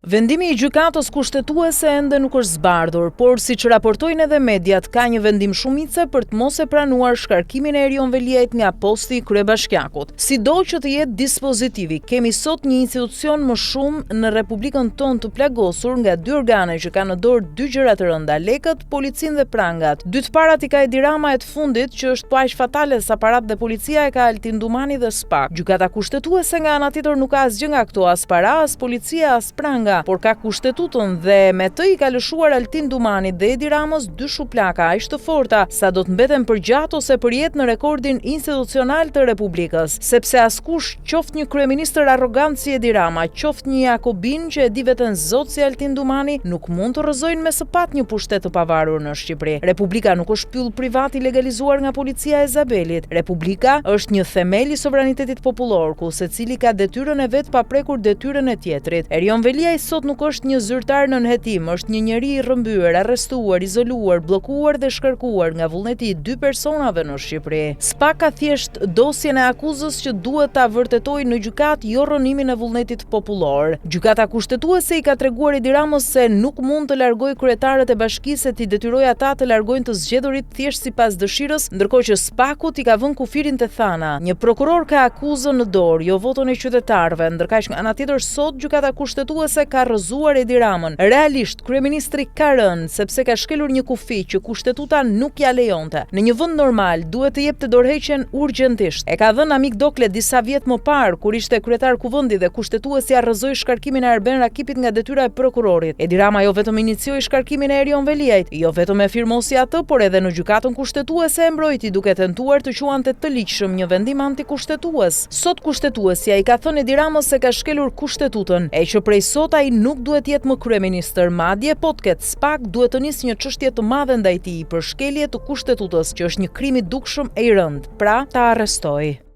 Vendimi i Gjykatës Kushtetuese ende nuk është zbardhur, por siç raportojnë edhe mediat, ka një vendim shumice për të mos e pranuar shkarkimin e Erion Veliajt nga posti i kryebashkiakut. Sido që të jetë dispozitivi, kemi sot një institucion më shumë në Republikën tonë të plagosur nga dy organe që kanë në dorë dy gjëra të rënda, lekët, policinë dhe prangat. Dy të parat i ka Edi Rama e të fundit, që është po aq fatale sa paratë dhe policia e ka Altin Dumani dhe SPAK. Gjykata Kushtetuese nga ana tjetër nuk ka asgjë nga këto, as para, as policia, as pranga, por ka Kushtetutën dhe me të i ka lëshuar Altin Dumanit dhe Edi Ramës dy shuplaka aq të forta sa do të mbeten përgjatë ose përjetë në rekordin institucional të Republikës. Sepse askush, qoftë një kryeministër arrogant si Edi Rama, qoftë një jakobin që e di veten zot si Altin Dumani, nuk mund të rrëzojnë me sëpatë një pushtet të pavarur në Shqipëri. Republika nuk është pyll privat i legalizuar nga policia e Zabelit. Republika është një themel i sovranitetit popullor, ku secili ka detyrën e vet pa prekur detyrën e tjetrit. Erion Veliaj sot nuk është një zyrtar nën hetim, është një njeri i rrëmbyer, arrestuar, izoluar, bllokuar dhe shkarkuar nga vullneti i dy personave në Shqipëri. SPAK ka thjesht dosjen e akuzës që duhet ta vërtetojë në gjykatë jo rrënimin e vullnetit popullor. Gjykata Kushtetuese i ka treguar Edi Ramës se nuk mund të largojë kryetarët e bashkisë e t'i detyrojë ata të largojnë të zgjedhurit thjesht sipas dëshirës, ndërkohë që SPAK-ut i ka vënë kufirin te Thana. Një prokuror ka akuzën në dorë, jo votën e qytetarëve, ndërkaq nga ana tjetër sot Gjykata Kushtetuese ka rrëzuar Edi Ramën. Realisht, Kryeministri ka rënë, sepse ka shkelur një kufi që Kushtetuta nuk ia lejonte. Në një vend normal, duhet të jepte dorëheqjen urgjentisht. E ka dhënë Namik Dokle disa vjet më parë, kur ishte kryetar Kuvendi dhe Kushtetuesja rrëzoi shkarkimin e Arben Rakipit nga detyra e prokurorit. Edi Rama jo vetëm inicioi shkarkimin e Erion Veliajt, jo vetëm e firmosi atë, por edhe në Gjykatën Kushtetuese e mbrojti duke tentuar të quante të ligjshëm një vendim antikushtetues. Sot Kushtetuesja i ka thënë Edi Ramës se ka shkelur Kushtetutën, e që prej sot ai nuk duhet të jetë më kryeministër, madje po të ketë SPAK duhet të nisë një çështje të madhe ndaj tij për shkelje të Kushtetutës, që është një krim i dukshëm e i rëndë, pra ta arrestojë.